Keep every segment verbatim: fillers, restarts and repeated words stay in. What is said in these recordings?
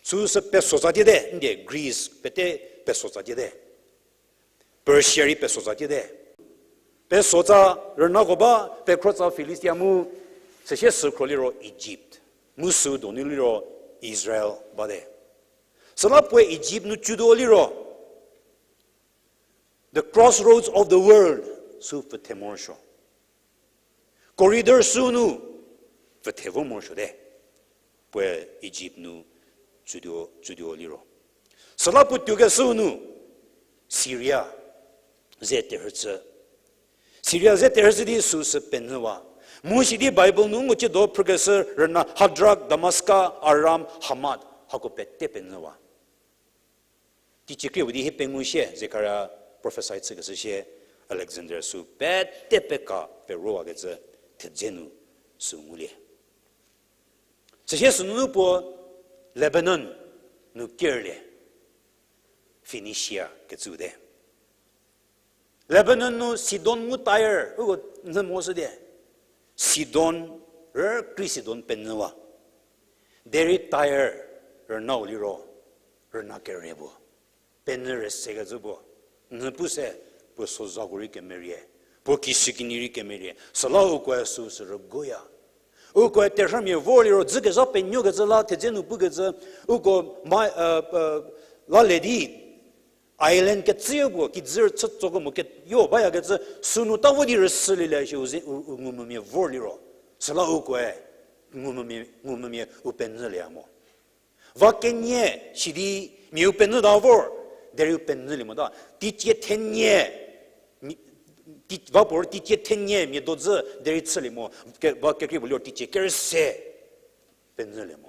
Süsü pesotsa tiete, n die Greece pete pesotsa tiete. Persia rei pesotsa tiete. Pesotsa rünako ba, pekhrotsa Philistia mu, süsie sükhro liro Egypt. Mu sü donu liro Israel bate. Süla puoe Egypt nu tsütuo liro, the crossroads of the world, sü pfüthe morosuo. Corridor sünu pfüthe vo morosuote. Puoe Egypt nu tsütuo, tsütuo liro. Süla puo tuokeshüu nu Syria ze terhü chü. Syria ze terhü chü di süsü penyüwa. Mu sidi Bible nu ngu ciedo phrükeshü rüna Hadrach, Damascus, Aram, Hamath, hako pete penyüwa. Teicie krie puo di hie pengou shie, Zekaria prophesy chükeshü shie, Alexander sü pete peka perowakecü thedze nu sü ngulie. Süsie sünunu puo Lebanon nu kerlie, Phoenicia kecüte. Lebanon nu Sidon mu Tyre, uko nyü mo shüdi. Sidon, rükrie Sidon penyüwa. Derei Tyre, rünau liro, rüna kere puo. Penyü rüsekecü puo. Nyü pu se, puo sozako rei kemerie. Puo kishükinyi rei kemerie. Süla ukoe süsü rügoya. Ukoe terhümia vor liro dzükezha penuokecü la thedze nu pukecü, uko ma, la le di, island kecüyo puo, kijü chütsoko mo keyo bayakecü, sünu ta vo di rüsülie le shi u, u ngumvümia vor liro. Süla ukoe, ngumvümia, ngumvümia u penyülieya mo. Va kenie, sidi, mia u penyüta vor, derei u penyülie mota. Teicie thenie, mi, tei, va puo teicie thenie mia dodzü, derei chülie mo, ke, va kekreipuo liro teicie kerüse, penyülie mo.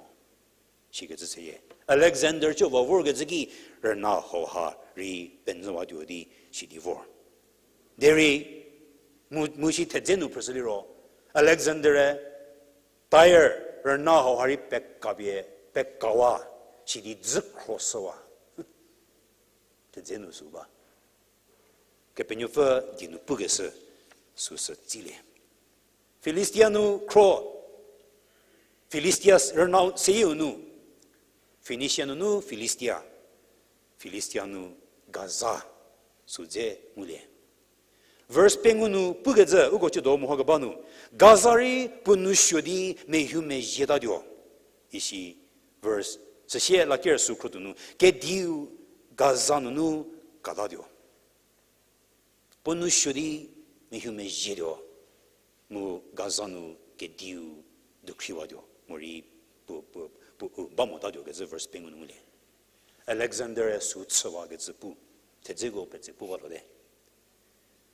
Sikecü seyie. Alexander cü va vorkecü ki rüna hauha rei penyüwatuo di sidi vor. Derei mu, mu si thedze nu phrüshü liro, Alexander-e Tyre rüna hauha rei pekapie, pekawa, sidi dzü khroshüwa. Thedze nu sü ba. Kepenuopfü die nu pukeshü süsü tsilie. Philistia nu khro, Philistia rünau seyieu nu, Phoenicia nunu Philistia, Philistia nu Gaza, sü dze ngulie. Verse pengou nu pukecü uko cüdo mehokeba nu, Gaza rei puo nousuo di mehu mezhietatuo. Isi verse, süsie laker sü khro tuo nu, kediu Gaza nunu katatuo. Puo nousuo di mehu mezhietuo, mu Gaza nu kediu dukhriwatuo, morei puo, puo, puo u ba motatuo kecü verse pengou nu ngulie. Alexander-e sü chüwakecü pu, thedzeko petse pu batuote.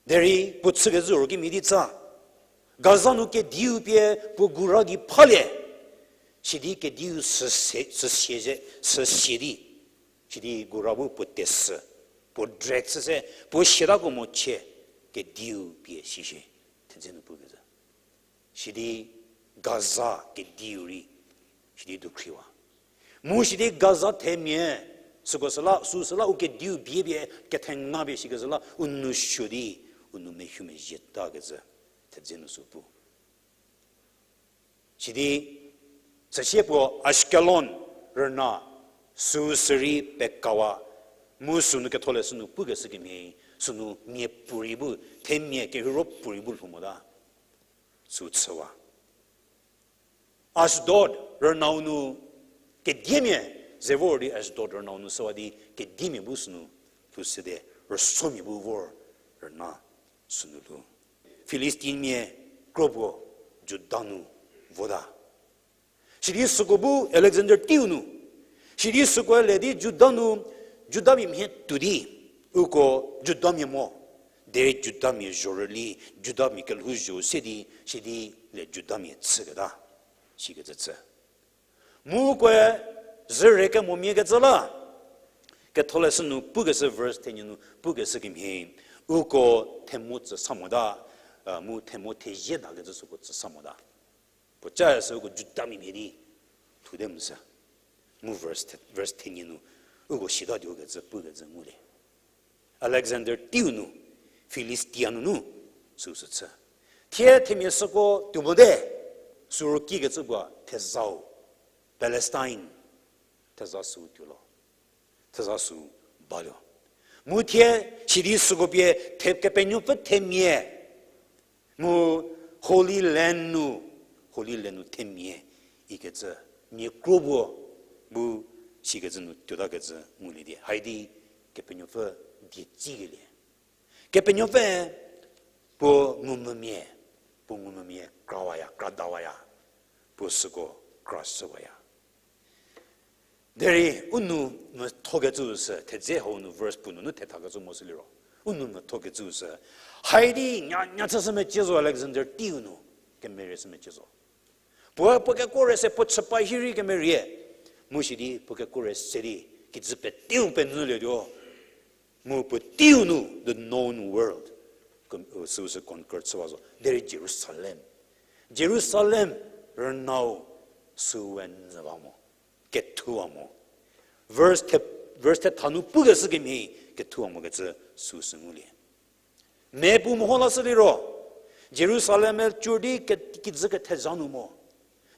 Derei puo chükecü ro kimhie di tsa, Gaza nu kediu pie puo gura gei phalie, sidi kediu süsie, süsie ze, süsie di, sidi gura bu puo tesü, puo drag chü se, puo siatako mo chie, kediu pie sishie, thedze nu pukecü. Sidi Gaza kediu rei, sidi dukhriwa. Mu sidi Gaza themia, süko süla, sü süla u kediu bie bie, kethenga bie sikecü la, u nousuo di, u nou mehu mezhietakecü, thedze nu sü pu. Sidi, süsie puo Ashkelon rüna, süsü rei pekawa, mu sünu ketholeshü nu pukeshü kemhie, sünu miapuorei bu, themia kehiro puorei bu lhou mota. Sü chüwa. Ashdod rünau nu kediemia, ze vor di Ashdod rünau nu süwa di kediemia bu sünu lhou süte, rüsomia bu vor rüna sünu lhou. Philistinmia kro puo Juda nu vota. Sidi süko bu Alexander teiu nu. Sidi süko le di Juda nu, Judamia mhie tuo di, uko Judamia mo. Derei Judamia zhorüli, Judamia kelhou zho se di, sidi le Judamia chüketa. Sikecü chü. Mu ukoe zürei kemomia kecü la, ketholeshü nu pukeshü verse thenie nu pukeshü kemhie, uko themo tsü sa mota, mu themo thezie takecü süko tsü sa mota. Puo ca sü uko Judamia mhie di lhoude mu sü. Mu verse the-, verse thenie nu uko sitatuo kecü pukecü ngulie. Alexander teiu nu, Philistia nunu, süsü chü. Thie themia süko tuo mote, sü ro kikecü puo thezau, Palestine. Theza sü tuo lo. Theza sü baluo. Mu thie sidi süko pie the, Kepenuopfü themia. Mu Holy Land nu, Holy Land nu themia ikecü, mia kro puo bu sikecü nu tuotakecü ngulie di. Haidi Kepenuopfü die tsikelie. Kepenuopfü puo ngumvümia, puo ngumvümia krawaya, kradawaya, puo süko krashüwaya. Derei u nou methokecü sü, thedze hau nu verse puo nunu thethakecü mo sü liro, u nou methokecü sü, haidi nya, nya chüshü mecie zo Alexander teiu nu, kemerie shü mecie zo. Puoe puo kekuo re se puo chüpa hi rei kemerie. Mu sidi puo kekuo re se di, kijü peteu penyülietuo. Mu puo teiu nu the known world. Süu sü conquer chüwa zo. Derei Jerusalem. Jerusalem rünau süu we nyüwa mo. Kethuwa mo. Verse the, verse thetha nu pukeshü kemhie kethuwa mokecü süu sü ngulie. Mia puo meho lashü liro, Jerusalem-e cur di ke-, kijü kethezha nu mo.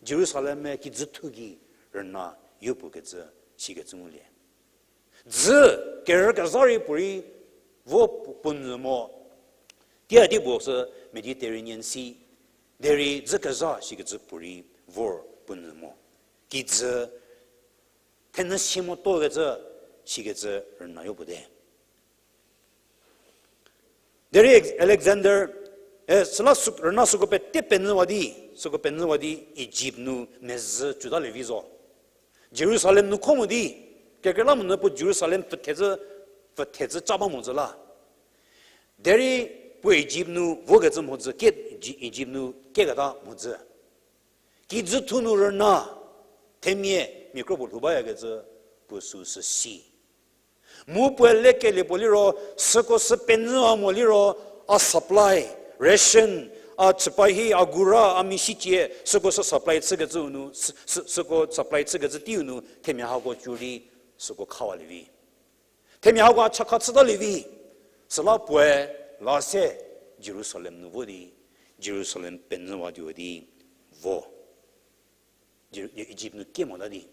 Jerusalem-e kijü thu gei rüna yopuo kecü, sikecü ngulie. Dzü kerükezha rei puorei vo pu-, puo nyü mo. Tia di puo sü Mediterranean Sea. Derei dzü kezha sikecü puorei vor puo nyü mo. Kijü thenyü si motuo kecü, sikecü rüna yopuo te. Derei Alexander, e, süla sü-, rüna süko pete penyüwa di, süko penyüwa di Egypt nu mezhü cütalie vi zo. Jerusalem nu kho mo di, kekreilamonyü puo Jerusalem pfüthecü, pfüthecü ca ba mo zü la. Derei puo Egypt nu vokecü mhodzü, kie-, Egy-, Egypt nu kieketa mhodzü. Kijü thu nu rüna, themia, mia kro puo lhou bayakecü, puo süu sü si. Mu puoe lekelie puo liro, süko sü penyüwa mo liro, a supply, ration, a chüpa hi, a gura, a misicie, süko sü supply chükecü nu, sü-, sü-, süko supply chükecü teiu nu, themia hako cur di, süko khawalie vi. Themia hako a chakha chütalie vi, süla puoe la se Jerusalem nu vo di, Jerusalem penyüwatuo di vo. Jer-, Egypt nu kie mota di.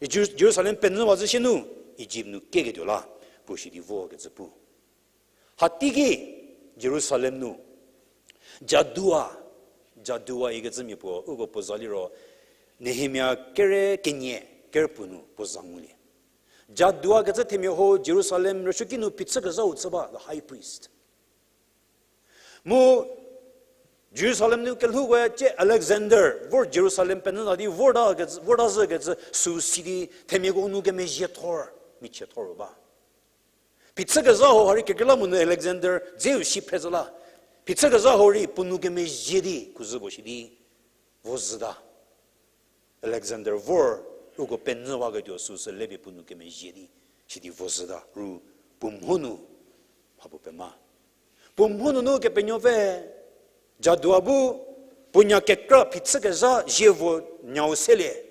Jer-, Jerusalem penyüwa zhü sie nu, Egypt nu kieketuo la, puo shi di vokecü pu. Hateiki, Jerusalem nu, jadua, jadua ikecü mia puo, uko puo za liro, Nehemia kere kenie, kere puo nu puo za ngulie. Jadua kecü themia ho Jerusalem rüsuoki nu phichükezhau chü ba, the high priest. Mu Jerusalem nu kelhouko cie Alexander vor Jerusalem penyüta di vorta kecü, vorta zhükecü süu si di themiako nu kemezhie thor, michie thor ba. Phichükezha ho ha rei kekreilamonyü Alexander dzeu si phre zhü la. Phichükezha ho rei puo nu kemezhie di khuzhü puo shi di vo zhüta. Alexander vor, uko penyüwaketuo süu sü lepie puo nu kemezhie di, sidi vo zhüta ru puo mho nu mhapuo pema. Puo mho nunu Kepenuopfü jadua bu puo nya kekra phichükezha zievo nyau selie.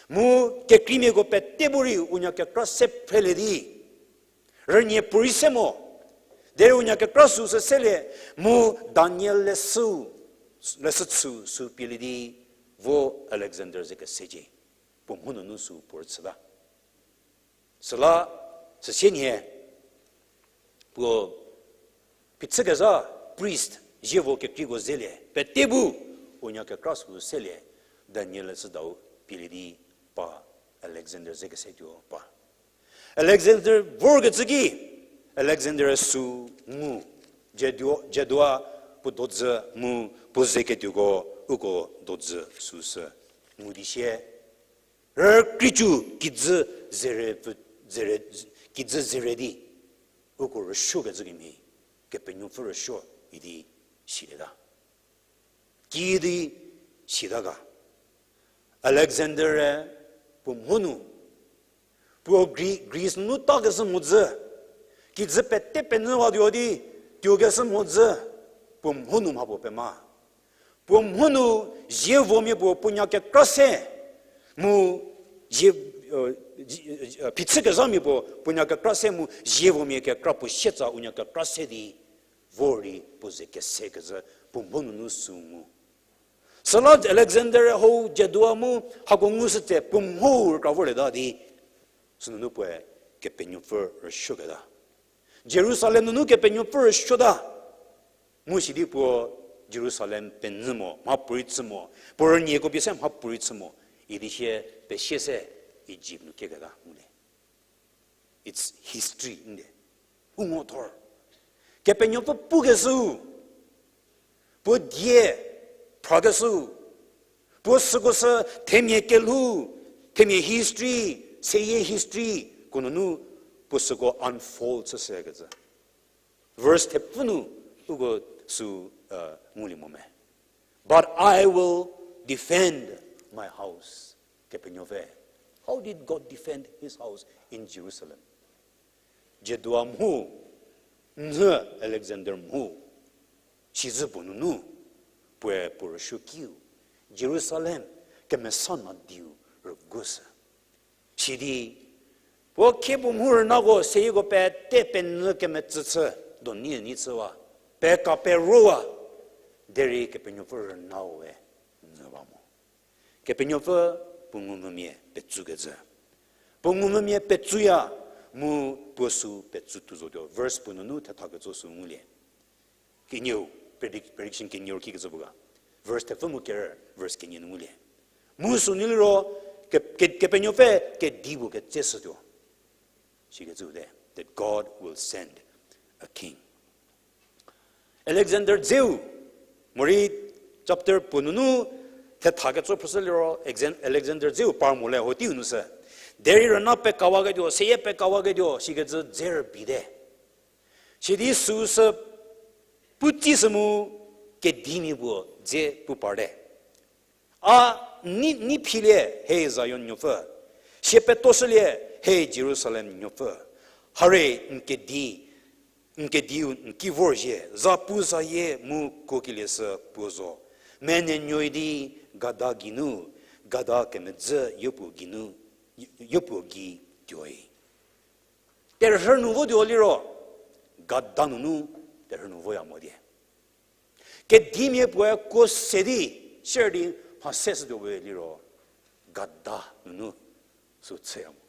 Mu kekreimiako pete bu rei u nya kekra se phrelie di. Rünie puorei se mo. Derei u nya kekra süu sü selie, mu Daniel leshüu, leshü chüu sü pielie di, vo Alexander ze kesecie. Puo mho nunu süu puo rüchüta. Süla, süsie nhie, puo phichükezha priest zievo kekreiko zelie, pete bu u nya kekra süu selie, Daniel leshüdau pielie di pa Alexander ze kesetuo pa. Alexander vorkecü ki, Alexander süu ngu, jadua, jadua puo dodzü mu puo ze ketuoko uko dodzü süu sü ngu di sie. Rükricu kijü zere, zere, kijü zere di, uko rüsuokecü kemhie, Kepenuopfü rüsuo idi silieta. Kiüdi sita ga. Alexander-e puo mho nu, puo Gre-, Greece nunu takeshü mhodzü, kijü pete penyüwatuo di tuokeshü mhodzü, puo mho nu mhapuo pema. Puo mho nu zievomia puo puo nya kekra se, mu zie, phichükezhamia puo puo nya kekra se mu zievomia kekra puo sietsa u nya kekra se di, vor di puo ze kesekezhü puo mho nunu süu ngu. Süla Alexander hau Jedua mu hako ngushütse puo mho rükra vorlieta di, sünunu puoe Kepenuopfü rüsuoketa. Jerusalem nunu Kepenuopfü rüsuota. Mu sidi puo Jerusalem penyü mo, mhapuorei chü mo, puo rünieko pie se mhapuorei chü mo, idi sie pesie se Egypt nu kieketa ngulie. It's history nde. U ngo thor. Kepenuopfü pukeshü, puo die phrakeshü, puo süko sü themia kelhou, themia history, seyie history ko nunu puo süko unfold chüshükecü. Verse thepfü nu uko sü, uh, ngulie mo me. But I will defend my house. Kepenuopfü. How did God defend his house in Jerusalem? Jedua mho, nhü Alexander mho, sizü puo nunu, puoe puo rüsuokiu, Jerusalem kemesa nadiu rügushü. Sidi, puo khie puo mho rünako seyieko pete penyü kemetsü chü, doni ni chüwa, peka perowa, derei Kepenuopfü rünau we nyü ba mo. Kepenuopfü puo ngumvümia petsukecü. Puo ngumvümia petsuya mu puo sü petsu tuo zotuo. Verse puo nunu thethaketso sü ngulie. Kenieu, predic-, prediction kenieu kikecü puo ga. Verse thepfü mu kerü, verse kenie nu ngulie. Mu sü nu liro, ke-, ke-, Kepenuopfü kedipuo ketseshütuo. Sikecü te, that God will send a king. Alexander dzeu, morei chapter puo nunu thethaketso phrüshü liro, Alexan-, Alexander dzeu par mo le ho teiu nu sü. Derei rüna pekawaketuo, seyie pekawaketuo, sikecü dze rübite. Sidi süu sü pu tsishü mu kedimia puo dze pu parte. A, n ni philie, he Zion nuopfü. Sie petoshülie, he Jerusalem nuopfü. Hare, n kedi, n kediu n ki vorzhie, zapuzayie mu kuokelie sü puo zo. Menuo idi gada geinu, gada kemedzü yopuo geinu, yopuo gei tuoi. Terhü nu votuo liro, gada nunu terhü nu voya mo die. Kedimia puoe kuo se di, sier di mha se shütuo we liro, gada nunu sü chüya mo.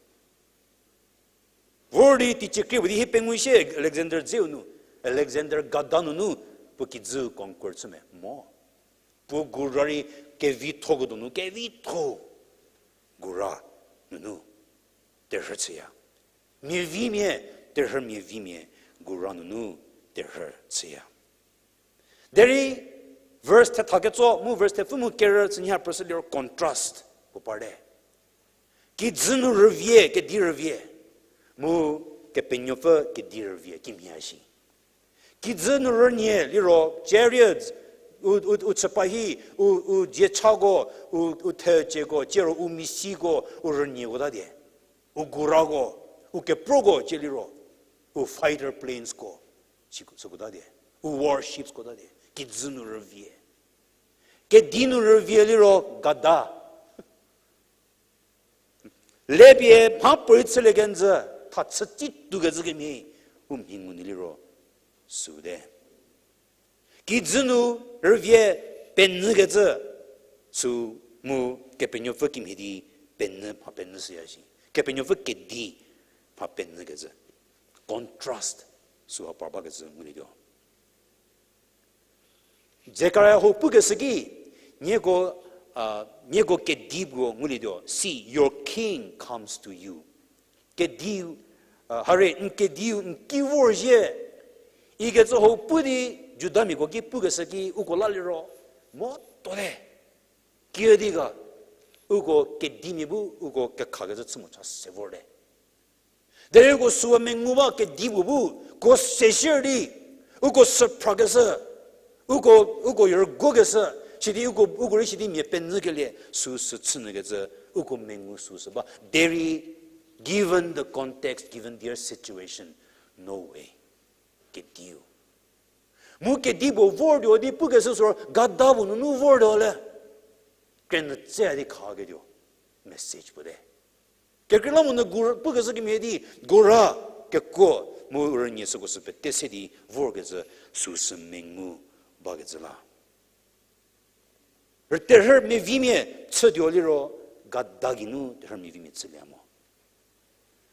Vor di teicie krie puo di hie pengou sie Alexander dzeu nu, Alexander gada nunu puo kijü conquer chü me mo. Puo gura rei kevitho ko donu, kevitho gura nunu terhü chüya. Miavimia, terhü miavimia, gura nunu terhü chüya. Derei verse thethaketso mu verse thepfü mu kerü chünyha phrüshü liro contrast puo parte. Kijü nu rüvie, kedi rüvie, mu Kepenuopfü kedi rüvie kimhie shi. Kijü nu rünie liro chariots, u, u, u chüpa hi, u, u diechako, u, u thecieko, ciero u misiko, u rünieko ta die. U gurako, u keproko cie liro, u fighter planes ko, süko ta die. U warships ko ta die. Kijü nu rüvie. Kedi nu rüvie liro gada. Lepie mhapuorei chülie kenjü, tha chü tsi tuokecü kemhie, u mhi ngu nu liro, süu te. Kijü nu rüvie penyükecü, sü mu Kepenuopfü kimhie di penyü mha penyü shüya shi. Kepenuopfü kedi mha penyükecü. Contrast süu ha par bakecü ngulietuo. Zekaria hou pukeshü ki, nieko, a, nieko kedi puo ngulietuo, see, your king comes to you. Kediu, a, hare, n kediu n ki vorzhie. Ikecü hou pu di, Judamiako ki pukeshü ki, uko la liro, mo to te. Kiüdi ga, uko kedimia bu, uko kekhakecü chü mo cha se vorte. Derei uko süu mengu ba kedi puo bu, ko se shierei, uko süphrakeshü, uko, uko rüguokeshü, sidi uko, uko rei sidi mia penyükelie, süu sü chünyükecü, uko mengu süu sü ba. Derei, given the context, given their situation, no way. Kediu. Mu kedi puo vortuo di pukeshü süro, gada puo nunu vortuo le. Krenü tse di khaketuo. Message puo te. Kekreilamonyü gu-, pukeshü kemhie di, gura kekuo, mu rünie süko sü pete se di vorkecü süu sü mengu bakecü la. Terhü mevimia chütuo liro, gada geinu terhü mevimia chülie mo.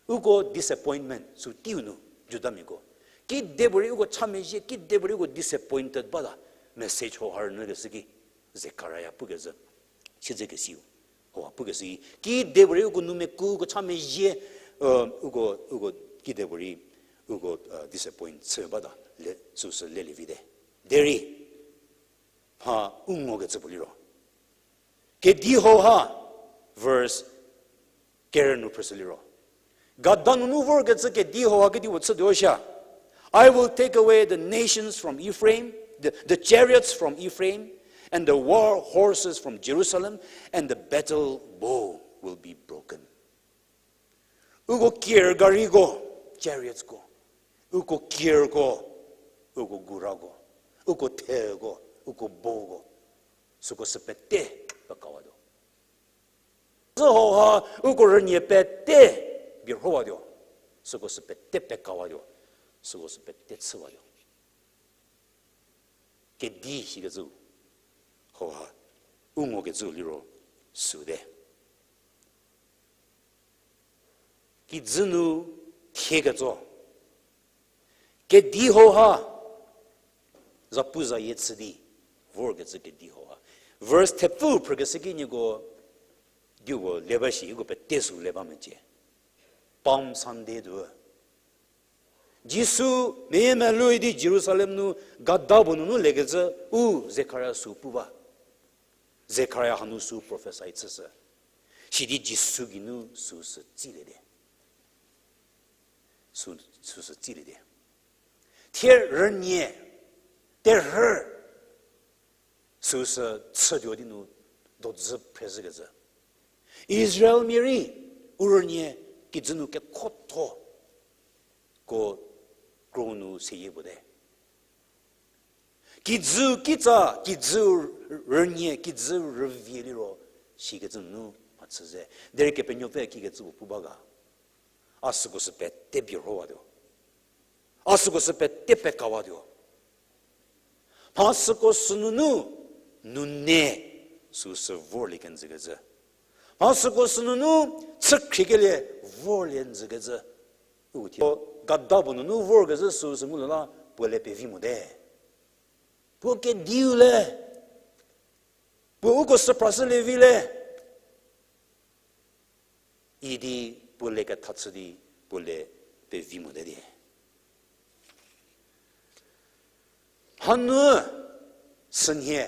Uko disappointment sü teiu nu, Judamiako. Kidepuorei uko cha mezhie, kidepuorei uko disappointed bata, message hauha rünyükeshü ki, Zekaria pukecü. Siedzekesiu. Hauha pukeshü ki, kidepuorei uko nu meku, uko cha mezhie, uko, uko kidepuorei, uko disappoint chü bata, le, süsü lelie vite. Derei, mha u ngokecü puo liro. Kedi hauha, verse kerü nu phrüshü liro. Gada nunu vorkecü kedi hauha kedipuo chütuo sha. I will take away the nations from Ephraim, the, the chariots from Ephraim, and the war horses from Jerusalem, and the battle bow will be broken. Uko kier gariko, chariots ko, uko kierko, uko gurako, uko theko, uko boko, süko sü pete pekawatuo. Sü hauha uko rünie pete birhowatuo, süko sü pete pekawatuo, süko sü pete chüwatuo. Kedi shikecü hauha u ngokecü liro süte. Kijü nu thie ketso. Kedi hauha zapuzayie chü di vorkecü kedi hauha. Verse thepfü phrükeshü ki nieko diuko le ba shi, uko pete sü le ba mecie. Palm Sunday tuo. Jisu meyie melou di Jerusalem nu gada puo nunu lekecü u Zekaria sü pu ba. Zekaria hanu sü prophesy chüshü. Sidi Jisu geinu süsü tsiliete. Sü, süsü tsiliete. Thie rünie, terhü, süsü chütuo di nu dodzü phrezhükecü. Israelmia rei u rünie kijü nu kekhotho ko kro nu seyie puo te. Kijü kitsa, kijü rünie, kijü rüvie liro, shikecü nunu mhachü ze. Derei Kepenuopfü kikecü puo pu ba ga. A süko sü pete birhowatuo. A süko sü pete pekawatuo. Mha süko sünunu, nune, süsü vorlie kenjükecü. Mha süko sünunu, chükhriekelie vorlie njükecü. U thie gada puo nunu vorkezhü süsü ngulie la puo le pevi mote. Puo kediu le. Puo uko süphrashülie vi le. Idi puo le ketha chü di puo le pevi mote di. Hanu sünhie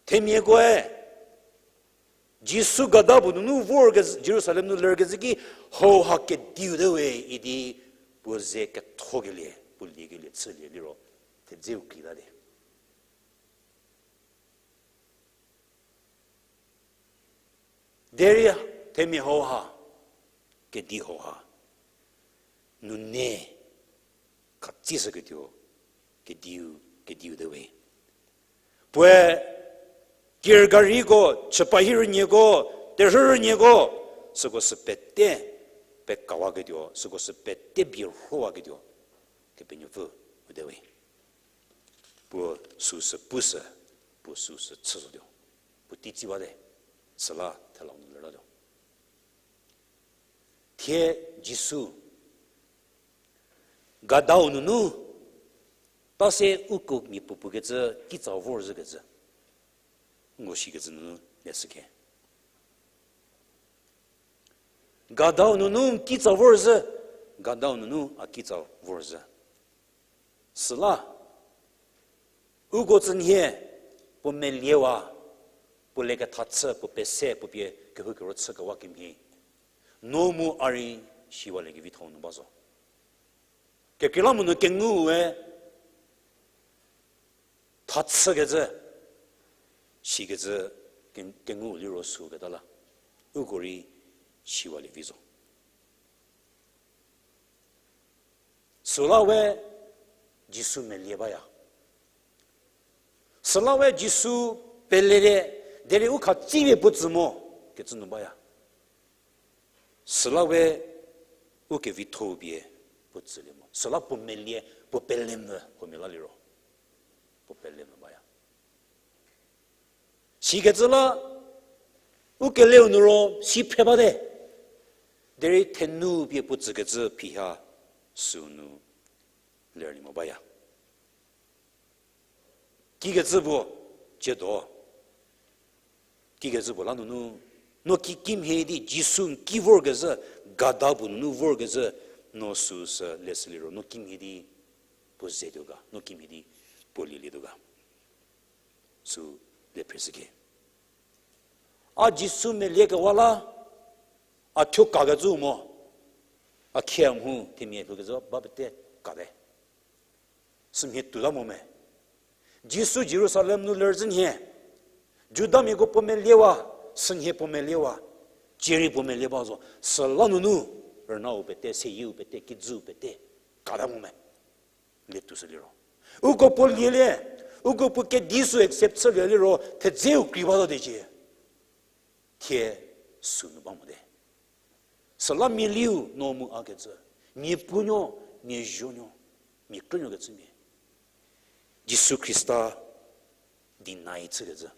themiakoe Jisu gada puo nunu vor kezhü, Jerusalem nu ler kezhü ki hauha kediu te we idi puo ze kethokelie, puo liekelie chülie liro thedzeu krita di. Derei themia hauha, kedi hauha, nune khatsishüketuo, kediu, kediu te we. Puoe kirgariko, chüpahi rünieko, terhü rünieko, süko sü pete pekawaketuo, süko sü pete bierhowaketuo, Kepenuopfü u te we. Puo süsü pushü, puo süsü chü zotuo. Puo tei tsi bate, süla thela nu lertatuo. Thie Jisu, gadau nunu, ta se uko mia puopuo kecü, kitsa vorzhükecü, ngo shikecü nunu leshükhe. Gadau nunu kitsa vorzhü, gadau nunu a kitsa vorzhü. Süla, uko tsünhie, puo meliewa, puo le ketha chü, puo pese, puo pie kehoukero chükewa kemhie, no mu a rei siwaliekevi thau nu ba zo. Kekreilamonyü kengu-e, tha chükecü, sikecü, ke-, kengu liro süketa la, uko rei siwalievi zo. Süla we Jisu melie baya. Süla we Jisu pelete, derei u khatsipie puo tsü mo, kecü nu baya. Süla we u kevitho-u pie puo tsülie mo. Süla puo melie, puo pelemvü, huomia la liro. Puo pelemvü baya. Sikecü la, u keleu nu ro si phre bate. Derei thenu pie puo tsükecü phiha süu nu lerlie mo baya. Kikecü puo, ciedo. Kikecü puo la nunu, no ki kimhie di Jisu n ki vorkezhü, gada puo nunu vorkezhü, no süu sü leshü liro, no kimhie di puo zetuo ga, no kimhie di puo lielietuo ga. Süu le phreshüke. A Jisu meliekewa la, a thuo kakecü mo, a khie mhu themia lhoukezhü ba pete kate. Sümhie tuota mo me. Jisu Jerusalem nu lerzhü nhie. Judamiako puo meliewa, sünhie puo meliewa, cierei puo melie ba zo. Süla nunu, rünau pete, seyieu pete, kijüu pete, kata mo me. Lietuo sü liro, uko puo lielie, uko puo kedi sü accept chülie liro, thedzeu krei ba zo diecie. Thie sünu ba mote. Süla mia liu no mu a kecü, mia puonuo, mia zonuo, mia krünuo kecümia, Jisu Khrista deny chükecü.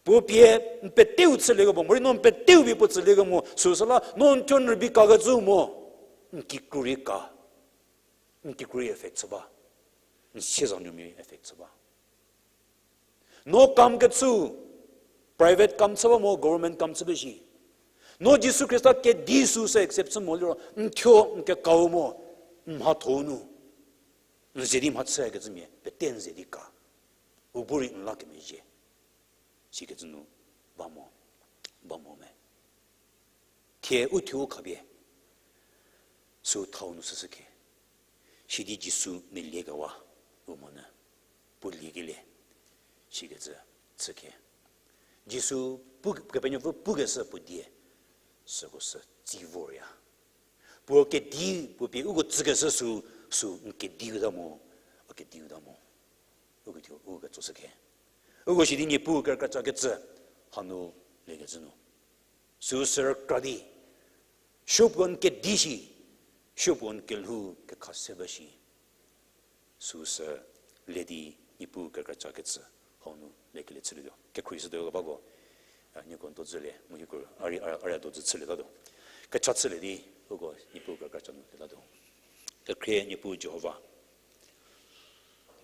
Puo pie n peteu chüliekemo, morei no n peteu pie puo tsüliekemo, süu süla no n thuo n rübei kakecü mo, n kikru rei ka, n kikru rei affect chü ba, n siezanuomia rei affect chü ba. No kam kechü, private kam chü ba mo, government kam chü ba shi, no Jisu Khrista kedi süu sü accept chü mo liro, n thuo n kekau mo, n mhathou nu, n ze di mhachüyakecümia pete n ze di ka, u bu rei n la kemezhie. Sikecü nu ba mo, ba mo me. Thie u thuo u khapie süu thau nu süshüke. Sidi Jisu meliekewa u monyü, puo liekelie, sikecü chüke. Jisu pu, Kepenuopfü pukeshü puo die, süko sü tsi vorya. Puo kedi, puo pie uko tsükeshü süu, süu n kediu ta mo, a kediu ta mo. Uko thuo u ketsoshüke. Uko sidi Niepuu kerükrietsa kecü, hanu lekecü nu, süu sü rükra di, supuo n kedi shi, supuo n kelhou kekha se ba shi, süu sü le di Niepuu kerükrietsa kecü, hau nu lekelie chülietuo. Kekhruohi shütuo bako, a, nieko n dozülie, mu hieko a rei, a, a rei dozü chülietatuo. Kecha chülie di, uko Niepuu kerükrietsa nu lietatuo. Kekhrie Niepuu Jihova,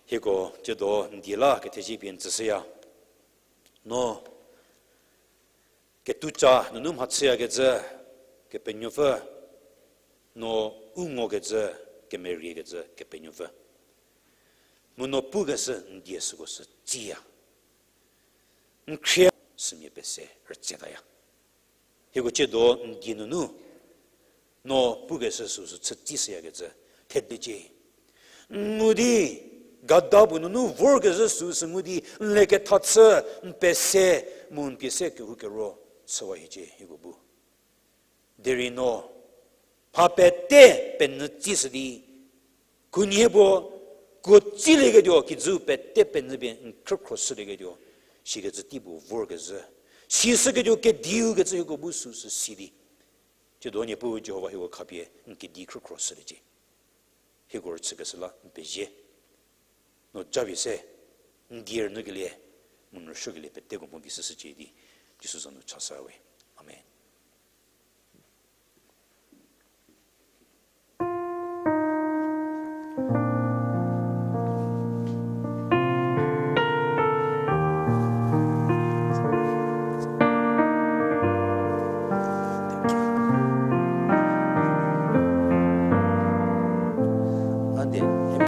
hieko tsiedo n die la kethezie pie n tsüshüya. No kethuca nunu mhachüyakecü Kepenuopfü, no u ngokecü, kemeriekecü Kepenuopfü, mu no pukeshü n die süko sü tsiya. N khrie sümia pese rütsietaya. Hieko tsiedo n die nunu no pukeshü süu sü chü tsishüyakecü thedecie. Ngu di, gada puo nunu vorkezhü süu sü ngu di n leketha chü, n pese, mu n pie se kehou kero chüwa hiecie hieko bu. Derei no mha pete penyü tsishü di, khunhie puo kuo tsilieketuo kijü pete penyü pie n khrükhro shülieketuo, sikecü tei puo vorkezhü, sishüketuo kediu kecü hieko bu süu sü si di, tsiedo Niepuu Jihova hieko khapie n kedi khrükhro shüliecie. Hieko rüchükeshü la n pezie. No japie se, n die rünyükelie, mu n rüsuokelie peteko mho pie shüshücie di, Jisu za nu chashüya we. Amen.